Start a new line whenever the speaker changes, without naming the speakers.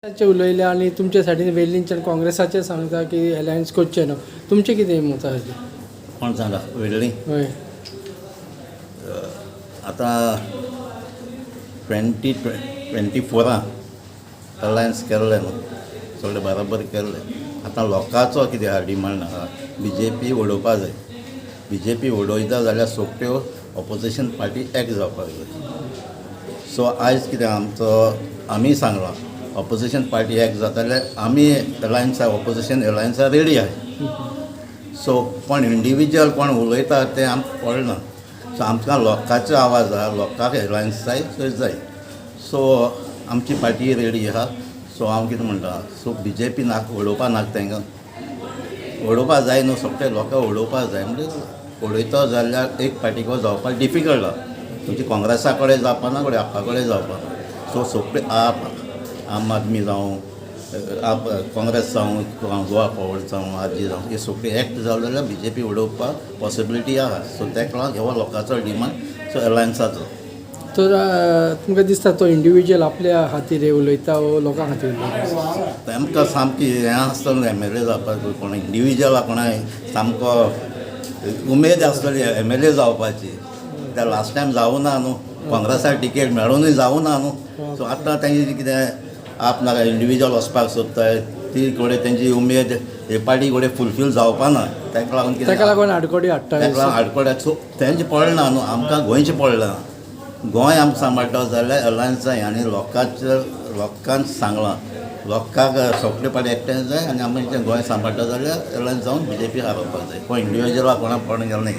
चे उलयले आनी तुमचे सायडीन वेर्लींच्यान काँग्रेसाचे सांगता की अलायन्स करचें न्हू. तुमचें कितें मत आसा तें?
कोण सांगा वेर्ली?
हय.
आतां 2024आन अलायन्स केल्लें न्हू, सगळें बराबर केल्लें. आतां लोकांचो कितें आहा, डिमांड आहा, बीजेपी उडोवपा जाय. बीजेपी उडयता जाल्यार सगळ्यो ऑपोजिशन पार्टी एक जावपाक जाय. सो आयज कितें आमचो आमी सांगलां, ऑपोजिशन पार्टी एक जाता जाल्यार आमी अलायन्सा, ऑपोजिशन अलायन्सा रेडी आहाय. सो कोण इंडिविज्युअल कोण उलयता तें आमकां कळना. सो आमकां लोकांचो आवाज आहा, लोकांक एलायन्स जाय थंय जाय. सो आमची पार्टी रेडी आहा. सो हांव कितें म्हणटा, सो बीजेपी नाक उडोवपा नाका, तांकां उडोवपा जाय न्हू, सगळे लोकांक उडोवपा जाय. म्हणजे उडयतो जाल्यार एक पार्टी कडेन जावपाक डिफिकल्ट आहा. तुमची काँग्रेसा कडेन जावपा ना, कडेन आपा कडेन जावपा ना. सो सगळे आप, आम आदमी जावं, आप काँग्रेस जावं, गोवा फॉरवर्ड जावं, आरजी जावं, हे सगळे एक्ट जाले जाल्यार बीजेपी उडोवपाक पॉसिबिलिटी आहा. सो ताका लागून हो लोकांचो डिमांड, सो अलायन्साचो.
तर तुमकां दिसता तो इंडिविज्युअल आपल्या खातीर उलयता वो लोकां खातीर उलयता?
तांकां सामकी हें आसतलें एमएलए जावपाक. कोण इंडिविज्युअल कोणाय सामको उमेद आसतली एमएलए जावपाची. त्या लास्ट टायम जावं ना न्हू, काँग्रेसाक टिकेट मेळुनूय जावं ना न्हू. सो आतां तेंची कितें आप नाका इंडिविज्युअल वचपाक सोदताय, ती कडेन तेंची उमेद हे पार्टी कडेन फुलफील जावपा ना. ताका लागून कितें
ताका लागून आडकोडी हाडटा.
ताका लागून आडकोड्याक. सो तेंचें पडना न्हू, आमकां गोंयचें पडलां. गोंय आमकां सांबाळटा जाल्यार अलायन्स जाय. आनी लोकांचें, लोकांक सांगलां, लोकांक सगळे पाटी एकठांय जाय आनी आमी गोंय सांबाळटा जाल्यार अलायन्स जावन बीजेपी हारोवपाक जाय. कोण इंडिविज्युअलाक कोणाक पडून गेलो न्ही.